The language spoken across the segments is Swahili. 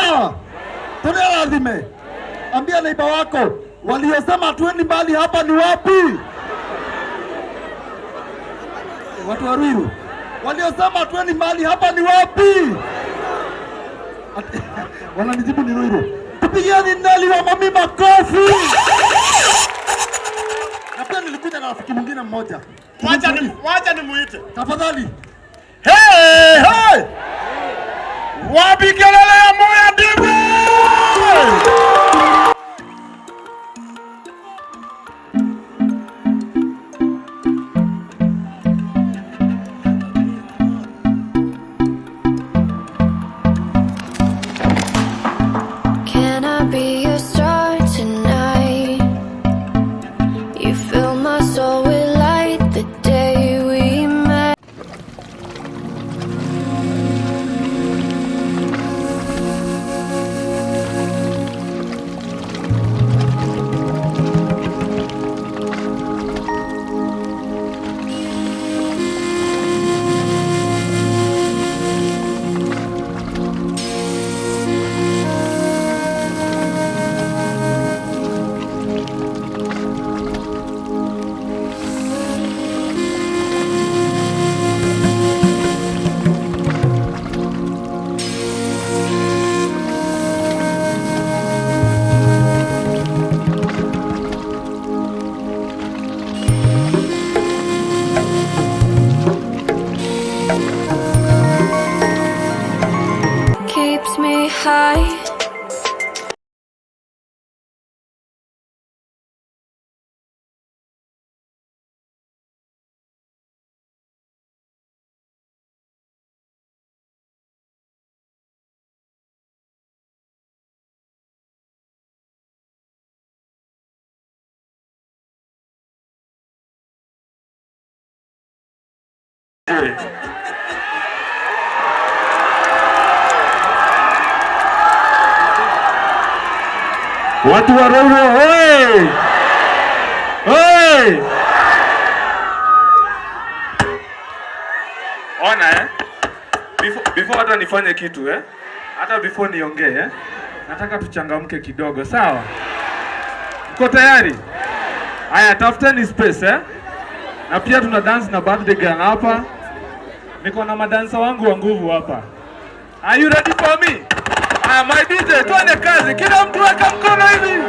Sawa? Tuniarathime. Ambia neighbour wako, waliosema hatuendi mbali hapa ni wapi? Watu wa Ruiru, waliosema hatuendi mbali hapa ni wapi? Wananijibu ni Ruiru. Tupigieni Nelly wa Mami makofi. Na pia nilikuja na rafiki mwingine mmoja. Wacha nimuite. Tafadhali. Hey, hey! Wapi kelele ya Moya Dibu? Can I be your star tonight? You fill my soul with light the day we met. Keeps me high. Watu wa Ruiru, hey! Hey! Ona eh? Before hata nifanye kitu eh? Hata before niongee eh? Nataka tuchangamke kidogo, sawa? Mko tayari? Haya, tafuteni space eh? Na pia tuna dance na birthday gang hapa. Niko na madansa wangu wa nguvu hapa. Are you ready for me? Ah, my DJ, tuende kazi. Kila mtu weka mkono hivi.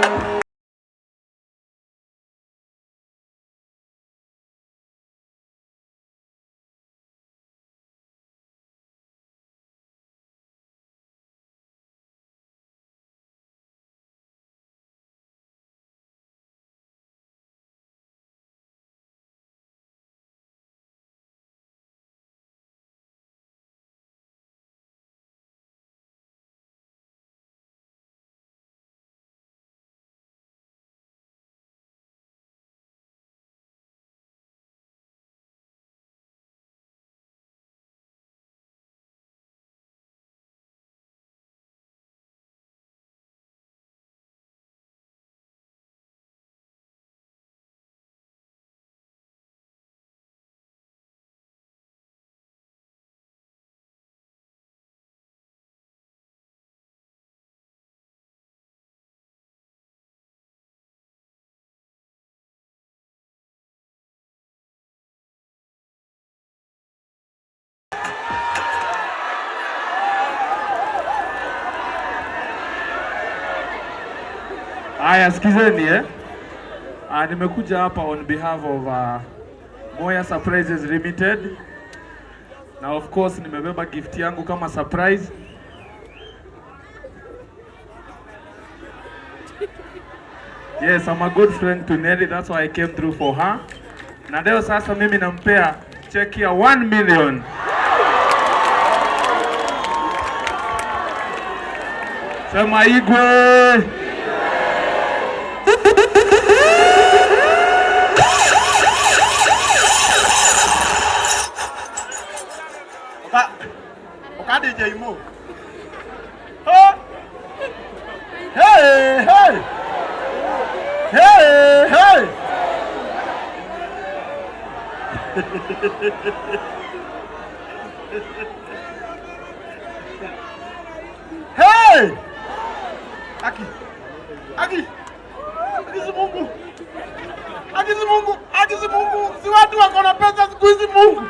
Haya, sikizeni eh. Nimekuja hapa on behalf of Moya Surprises Limited. Na of course nimebeba gift yangu kama surprise. Yes, I'm a good friend to Nelly, that's why I came through for her. Na leo sasa mimi nampea cheki ya 1 million. Sema Igwe. Oka DJ Mo. Oh. Hey, hey. Hey, hey. Hey! Aki. Aki. Aki si Mungu. Aki si Mungu. Aki si Mungu. Si watu wako na pesa siku hizi Mungu.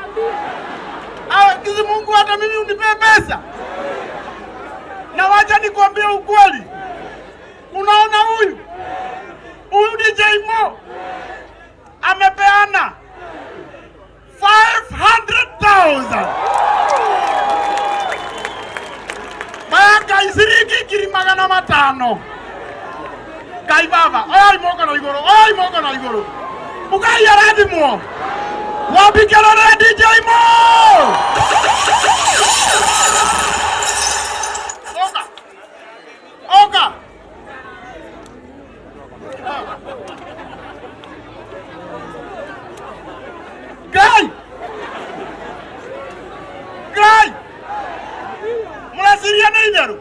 Aki si Mungu, hata mimi unipee pesa. Na wacha nikwambie ukweli. Unaona huyu? Huyu DJ Mo amepeana 500,000. Maka isiringi 500,000. Ngai baba, oyai moko na iguru, oyai moko na iguru. Mugai arathimwo. Wapi kelele DJ Mo? Oka. Oka. Ngai. Ngai. Mnasiria na itherũ.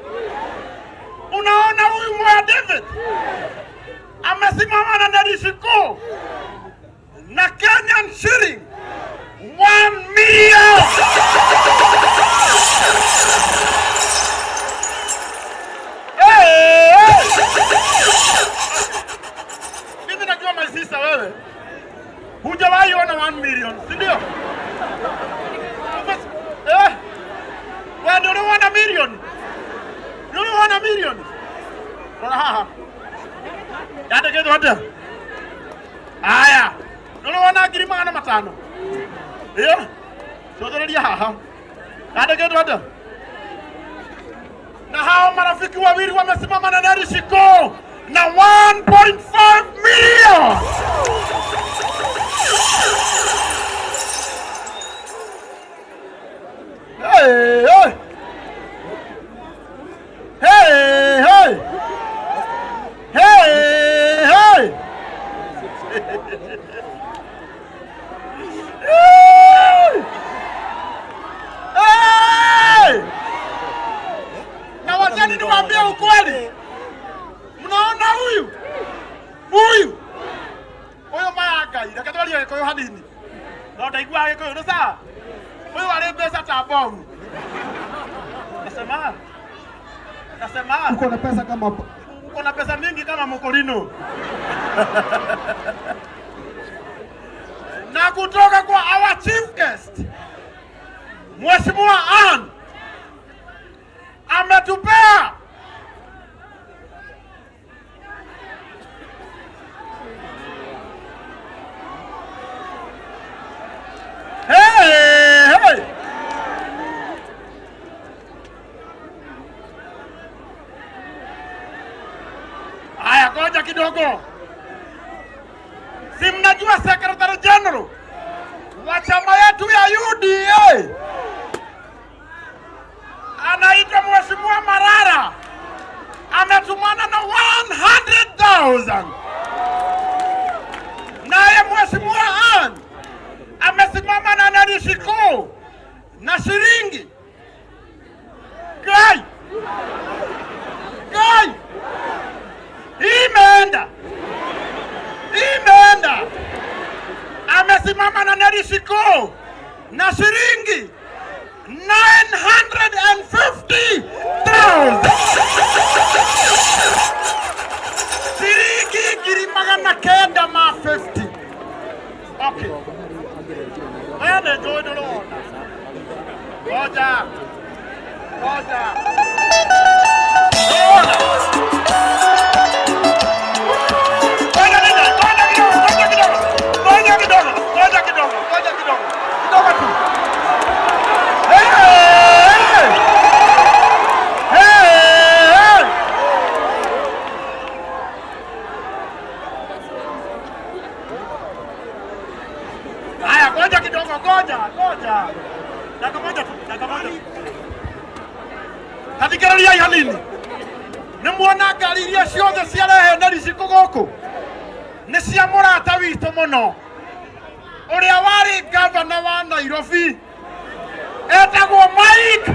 Unaona huyu Moya David amesimama na Nderi Shiko na Kenyan shilling 1 million. Hey, hey. Mimi najua my sister, wewe hujawahi ona 1 million, si ndio? Wewe ndio uliona million. Ndio uliona million. Rora haha. Yandĩkĩtwo atĩa? Aya, nĩũrona 500,000. Ĩyo, cokereria haha. Yandĩkĩtwo atĩa? Na hao marafiki wawili wamesimama na Nderi Shiko na 1.5 million. Hey, hey. Hey, hey. Hey, hey. Hey! Hey! Na wachani niwaambie ukweli. Mnaona huyu? Huyu. Huyu maya Ngai, reke twarie Gĩkũyũ hanini. No ndaiguaga Gĩkũyũ nĩ sawa? Huyu arĩ mbeca ta bomu. Nasema. Nasema. Uko na pesa kama uko na pesa mingi kama Mokorino. Na kutoka kwa our chief guest Mheshimiwa Ann ametupea Hey, hey. Haya, ngoja kidogo. Si mnajua Secretary General wa chama yetu ya UDA anaitwa Mheshimiwa Marara, ametumana na 100,000. Naye Mheshimiwa Ann amesimama na Nderi Shiko na shilingi Ngai. Ngai. Imeenda. Imeenda. Amesimama na Nderi Shiko na shilingi 950,000. Shilingi 950,000. Okay. Wewe ndio unaona. Ngoja. Ngoja. Unaona? Ngoja kidogo, ngoja kidogo, ngoja kidogo. Ngoja kidogo, ngoja kidogo, ngoja kidogo. Kidogo tu. Hey! Hey! Hey! Haya, ngoja kidogo, ngoja, ngoja. Dakika moja tu, dakika moja. Tathikĩrĩriai hanini. Nĩ muona ngari iria ciothe ciarehe Nderi Shiko gũkũ nĩ cia mũrata witũ mũno ũrĩa warĩ gavana wa Nairobi etagwo Mike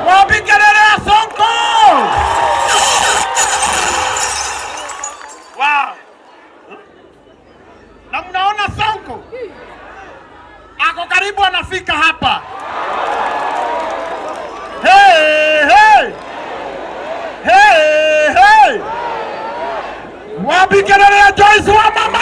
Wabikelele Sonko. Wow. Na mnaona Sonko ako karibu anafika hapa. Hey, hey. Hey, Wapi kelele ya Joyce wa mama?